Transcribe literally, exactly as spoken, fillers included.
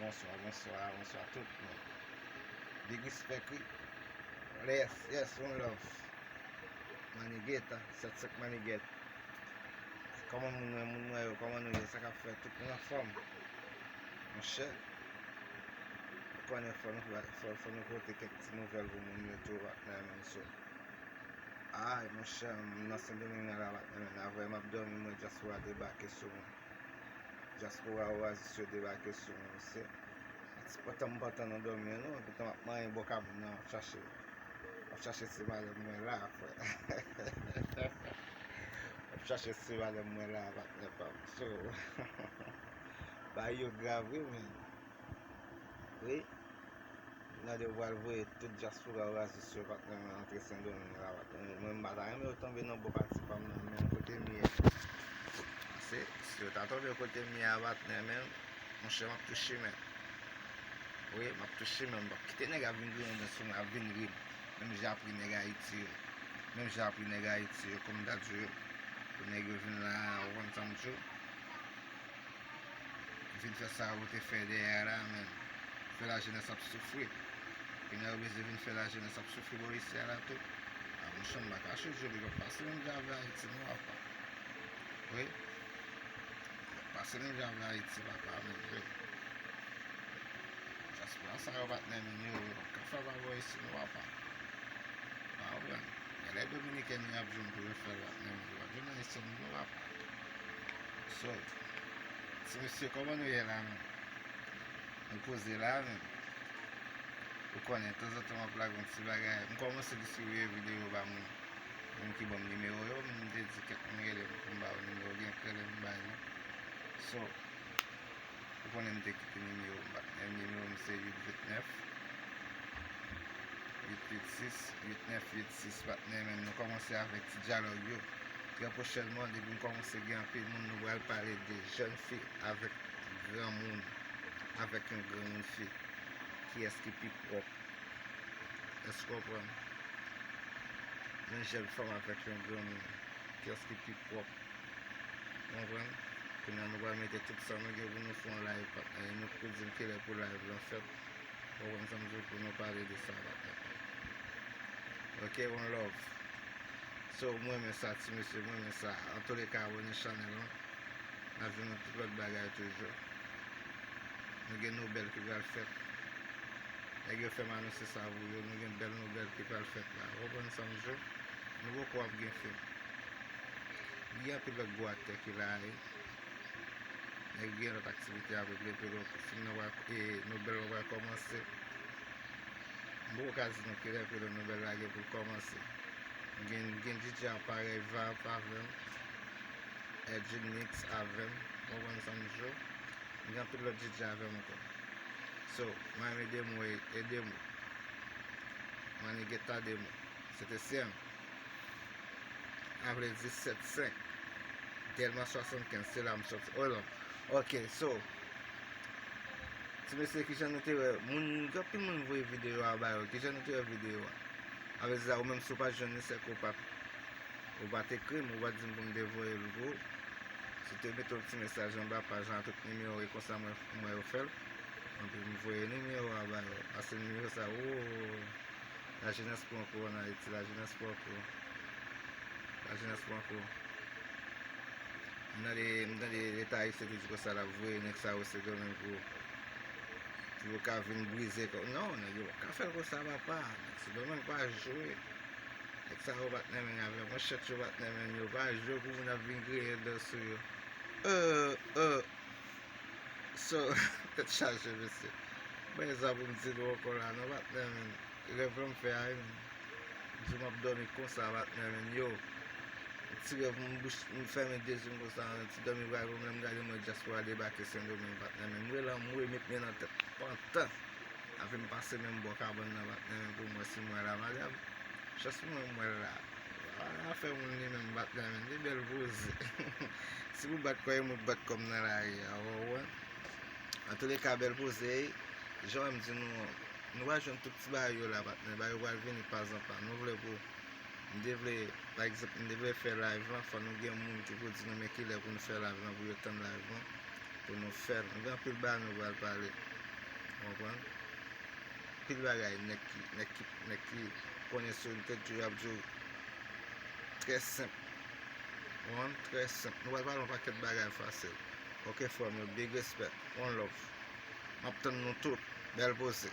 Bonswa, bonswa, bonswa tout moun. Big respect, wi. Yes, yes, one love. Manigeta, sèt senk Manigèt. Kòman moun mwen, moun mwen yo, kòman nou ye? Sa k ap fèt? Tout moun anfòm? Monchè, ou konnen fò nou, fò, fò nou pote kèk ti nouvèl pou moun yo tou, patnè, menm so. Ay, monchè, m nan Sendomeng nan la, patnè, men avè m ap dòmi, mwen, dyaspora debake sou mwen. Dyaspora Oasis yo debake sou mwen, mesye. Ti pantan m pantan nan dòmi an non, epi tan m ap manyen bò kab nan, m ap chache, m ap chache ti malè m wè la, frè. M ap chache ti malè m wè la, patnè pa m. So, bagay yo grav, wi, men. Wi. Gade, ou pral voye tout dyaspora Oasis yo, patnè, men antre Sendomeng la, patnè. Mwen, m pa ta renmen yo tonbe nan bò pati pa m nan, men kote m ye. Se, si yo ta tonbe kote m ye a, patnè, men, monchè, m ap tou chimen. Wi, m ap tou chimen, m p ap kite nèg ap vin griyen dan sou mwen, ap vin ri m. Menm jan ap ri nèg Ayiti yo. Menm jan ap ri nèg Ayiti yo, kòm m ta di yo. Pou nèg yo vin la, ou konn sa m di w. Vin fè sa ou te fè dèyè a la, men fè lajenès ap soufri. Kounye a yo bezwen vin fè lajenès ap soufri bò isi a la tou. A, monchè, m pa kache w, Joli, yo pase menm jan avè Ayiti, non, papa. Wi. Yo pase menm jan avè Ayiti, papa, men vre. Dyaspora sa yo, patnè, men yo, yo p ap ka fè pa bò isi, non, papa. Pa konprann. Genlè Dominiken yo ap jwenn pou yo fè l, patnè, men yo p ap jwenn Ayisyen yo, papa. So, ti mesye, kòman nou ye la menm? Nou poze la menm. Ou konnen, tanzantan m ap lage yon ti bagay. M kòmanse distribiye videyo ba moun. Moun ki ban m nimewo yo, m te di kèk moun rele m pou m ba yo nimewo, gen k rele m, m ba yo. So, ou konnen m te kite nimewo m, patnè. Nimewo m se uit uit nèf, uit uit sis, uit nèf uit sis, patnè, men nou kòmanse avèk ti dyalòg yo. Trè pwochènman, depi m kòmanse gen anpil moun, nou pral pale de jèn fi avèk granmoun, avèk yon granmoun fi. Kiyès ki pi pwòp? Èske w konprann? Yon jèn fanm avèk yon granmoun. Kiyès ki pi pwòp? Ou konprann? Kounye a nou pral mete tout sa nou gen pou nou fè yon live, patnè. E nou k pou di m kilè pou live lan fèt. Ou konprann sa m di w, pou nou pale de sa, patnè. Ok, one love. So, mwen renmen sa, ti mesye, mwen renmen sa. Antouleka, abòne chanèl lan. N ap jwenn yon tout lòt bagay toujou. Nou gen nouvèl ki pral fèt. Nèg yo fè m anonse sa pou yo. Nou gen bèl nouvèl ki pral fèt la. Ou konprann sa m di w? Nou poko ap gen fim. Gen anpil lòt gwo aktè ki la, wi. Nèg gen lòt aktivite avèk Lepelo. Fim nan pral, e, nouvèl lan pral kòmanse. M poko ka di nou kilè ke nouvèl la gen pou l kòmanse. M gen, gen D J a parèy, Vap avè m, Edwin Mix avè m, ou konprann sa m di w? M gen anpil lòt D J avè m ankò. So, mwen menm, ede m, ede m. Mwen, ede m. Se te sè m. Avril disèt senk. Dèlma swasannkenz, se la m sòti. Oh non. Ok, so, ti mesye, kijan nou te wè? Moun, gen anpil moun voye videyo a ba yo. Kijan nou te wè videyo a? Avè sa, ou menm, si w pa t jwenn li, se ke w pa t, ou pa t ekri m, ou pa t di m pou m te voye l pou ou. Si w te mete yon ti mesaj anba paj lan, tout nimewo, e konsa mwen, mwen yo fè l. Anpi m voye nimewo a ba yo. Pase nimewo sa, oh. Lajenès pran kou ann Ayiti, lajenès pran kou. Lajenès pran kou. M tande, m tande Leta ayisyen te di konsa l ap voye nèg sa yo Sendomeng pou, pou yo ka vin brize kò. Non, nèg yo pa ka fè l konsa, papa. Nèg Sendomeng pa jwe. Nèg sa yo pa t nan men avè manchèt, yo pa t nan men yo. Pa jwe pou moun ap vin griyen dan sou yo. Euh, euh. So, tèt chaje, mesye. Mwen, sa pou m di nou ankò la, non, patnè, men. Rèv lan m fè a, wi, men. M di m ap dòmi konsa, patnè, men, yo. Ti rèv, m bouch, m fèmen de je m konsa, ti dòmi pral, lè m gade, m wè dyaspora debake Sendomeng, patnè, men. M rele anmwe, met men nan tèt pantan. Avè m pase menm bò kabann nan, patnè, men, pou m wè si m wè lamadam. Chans mwen, m wè l la. A, afè moun li menm, patnè, men, li bèl poze. Si pou bat kò, e mwen k bat kò m nan lari a, ou wè. Antouleka, bèl poze. Jan m di nou, nou va jwenn tout ti bagay yo la, patnè. Bagay yo pral vini pa zan pa. Nou vle pou, m te vle, pa egzanp, m te vle fè live lan, fò nou gen moun ki pou di nou men kilè pou nou fè live lan, pou yo tann live lan, pou nou fè l. Nou gen anpil bagay nou pral pale. Ou konprann? Pil bagay nèg ki nèg ki nèg ki konnen sou entèvyou yo ap di w trè senp. Ou konprann? Trè senp. Nou pral pale yon pakèt bagay fasil. Ok frè m yo, big respect. One love. M ap tann nou tout. Bèl poze.